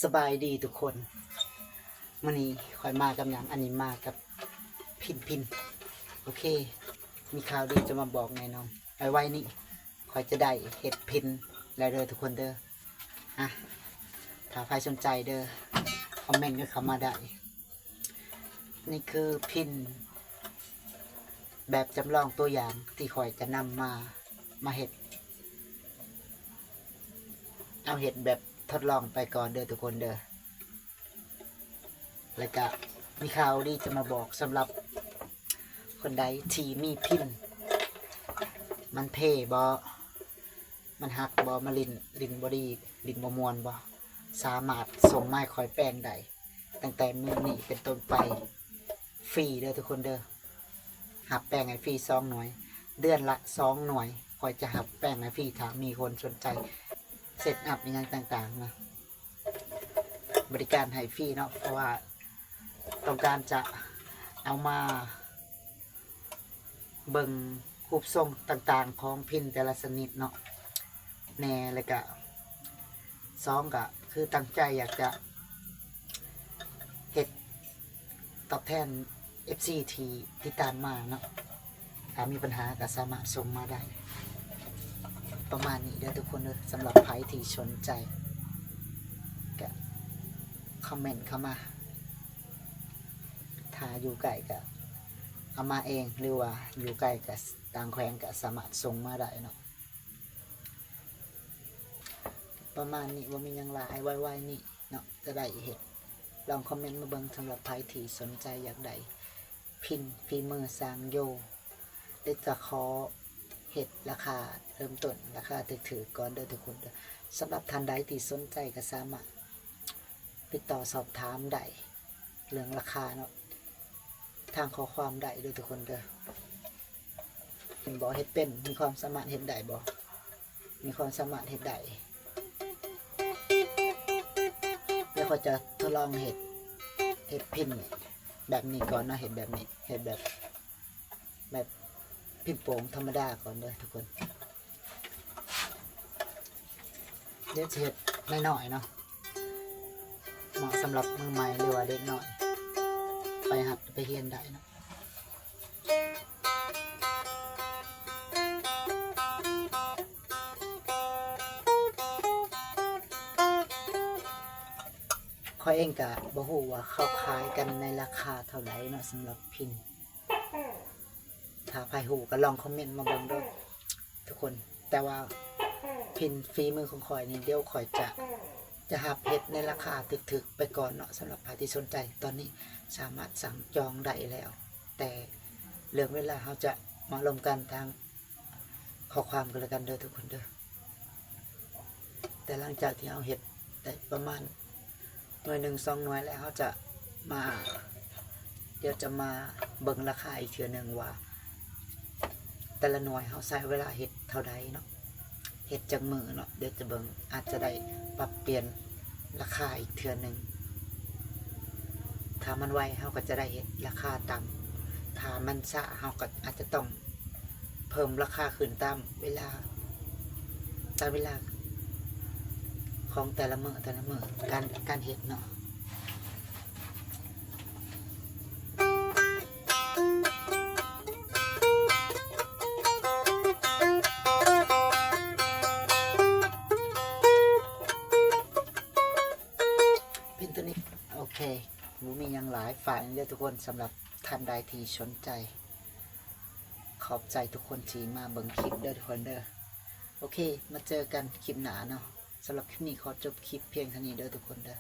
ສະບາຍດີທຸກຄົນ ມື້ນີ້ຂ້ອຍມາກັບຫຍັງ? ອັນນີ້ມາກັບພິນພິນ ໂອເຄ ມີຂ່າວດີຈະມາບອກແນ່ນອນ ໄວໆນີ້ ຂ້ອຍຈະໄດ້ເຮັດພິນແລ້ວເດີທຸກຄົນເດີ. ອ່ະ ຖ້າໃຜສົນໃຈເດີ ຄອມເມັນກັນເຂົ້າມາໄດ້. ນີ້ຄືພິນແບບຈຳລອງຕົວຢ່າງທີ່ຂ້ອຍຈະນຳມາ ມາເຮັດ ເອົາເຮັດແບບທົດລອງໄປກ່ອນເດີທຸກຄົນເດີ. ແລ້ວກະມີຂ່າວດີຈະມາບອກສຳລັບຄົນໃດທີ່ມີພິນ ມັນເພບໍ່ ມັນຫັກບໍ່ ມັນຫຼິ້ນ ຫຼິ້ນບໍ່ດີ ຫຼິ້ນບໍ່ມ່ວນບໍ່ ສາມາດສົ່ງມາໃຫ້ຂ້ອຍແປງໄດ້ ຕັ້ງແຕ່ມື້ນີ້ເປັນຕົ້ນໄປ ຟຣີເດີທຸກຄົນເດີ. ຮັບແປງໃຫ້ຟຣີສອງໜ່ວຍ ເດືອນລະສອງໜ່ວຍ ຂ້ອຍຈະຮັບແປງໃຫ້ຟຣີ ຖ້າມີຄົນສົນໃຈ ເຊັດອັບອີ່ຫຍັງຕ່າງໆນະ ບໍລິການໃຫ້ຟຣີເນາະ ເພາະວ່າຕ້ອງການຈະເອົາມາເບິ່ງຮູບຊົງຕ່າງໆຂອງພິນແຕ່ລະຊະນິດເນາະ ແນ່ ແລ້ວກະ ສອງ ກະຄືຕັ້ງໃຈຢາກຈະເຮັດຕອບແທນເອັຟຊີທີ່ຕິດຕາມມາເນາະ ຖ້າມີບັນຫາກະສາມາດສົ່ງມາໄດ້ ປະມານນີ້ເດີທຸກຄົນເດີ. ສຳລັບໃຜທີ່ສົນໃຈກະຄອມເມັນເຂົ້າມາ ຖ້າຢູ່ໃກ້ກະເອົາມາເອງ ຫຼືວ່າຢູ່ໄກກະ ຕ່າງແຂວງກະສາມາດສົ່ງມາໄດ້ເນາະ. ປະມານນີ້ ບໍ່ມີຫຍັງຫຼາຍ ໄວໆນີ້ເນາະ ຈະໄດ້ເຮັດ ລອງຄອມເມັນມາເບິ່ງ ສຳລັບໃຜທີ່ສົນໃຈຢາກໄດ້ພິນຝີມືຊ່າງໂຢ ເດຈະຂໍເຮັດລາຄາເລີ່ມຕົ້ນ ລາຄາຖືກໆກ່ອນເດີທຸກຄົນເດີ. ສຳລັບທ່ານໃດທີ່ສົນໃຈກະສາມາດຕິດຕໍ່ສອບຖາມໄດ້ ເລື່ອງລາຄາເນາະ ທາງຂໍ້ຄວາມໄດ້ເດີທຸກຄົນເດີ. ເຫັນບໍ່? ເຮັດເປັນ ມີຄວາມສາມາດເຮັດໄດ້ບໍ່? ມີຄວາມສາມາດເຮັດໄດ້. ດຽວຂ້ອຍຈະທົດລອງເຮັດ ເຮັດພິນແບບນີ້ກ່ອນເນາະ ເຮັດແບບນີ້ ເຮັດແບບ ແບບພິນໂປ່ງທຳມະດາກ່ອນເດີທຸກຄົນ. ດຽວຊິເຮັດນ້ອຍໆເນາະ ເໝາະສຳລັບມືໃໝ່ ຫຼືວ່າເດັກນ້ອຍ ໄປຫັດໄປຮຽນໄດ້ເນາະ. ຂ້ອຍເອງກະບໍ່ຮູ້ວ່າເຂົາຂາຍກັນໃນລາຄາເທົ່າໃດເນາະ ສຳລັບພິນ ຖ້າໃຜຮູ້ກະລອງຄອມເມັນມາເບິ່ງເດີທຸກຄົນ. ແຕ່ວ່າພິນຝີມືຂອງຂ້ອຍນີ້ ດຽວຂ້ອຍຈະ ຈະຮັບເຮັດໃນລາຄາຖືກໆໄປກ່ອນເນາະ. ສຳລັບໃຜທີ່ສົນໃຈ ຕອນນີ້ສາມາດສັ່ງຈອງໄດ້ແລ້ວ ແຕ່ເລື່ອງເວລາເຮົາຈະມາລົມກັນທາງ ຂໍ້ຄວາມກັນແລ້ວກັນເດີທຸກຄົນເດີ. ແຕ່ຫຼັງຈາກທີ່ເຮົາເຮັດໄດ້ປະມານໜ່ວຍໜຶ່ງສອງໜ່ວຍແລ້ວ ເຮົາຈະມາ ດຽວຈະມາເບິ່ງລາຄາອີກເທື່ອໜຶ່ງວ່າ ແຕ່ລະໜ່ວຍເຮົາໃຊ້ເວລາເຮັດເທົ່າໃດເນາະ ເຮັດຈັກມື້ເນາະ ດຽວຈະເບິ່ງ ອາດຈະໄດ້ປັບປ່ຽນລາຄາອີກເທື່ອໜຶ່ງ. ຖ້າມັນໄວເຮົາກໍຈະໄດ້ເຮັດລາຄາຕ່ຳ ຖ້າມັນຊ້າເຮົາກໍອາດຈະຕ້ອງ ເພີ່ມລາຄາຂຶ້ນຕາມເວລາ ຕາມເວລາຂອງແຕ່ລະມື້ ແຕ່ລະມື້ ການ ການເຮັດເນາະ. ເປັນຕົວນີ້ ໂອເຄ ບໍ່ມີຫຍັງຫຼາຍ ຝາກເດີທຸກຄົນ ສຳລັບທ່ານໃດທີ່ສົນໃຈ. ຂອບໃຈທຸກຄົນທີ່ມາເບິ່ງຄລິບເດີທຸກຄົນເດີ. ໂອເຄ ມາເຈີກັນຄລິບໜ້າເນາະ. ສຳລັບຄລິບນີ້ຂໍຈົບຄລິບພຽງເທົ່ານີ້ເດີທຸກຄົນເດີ.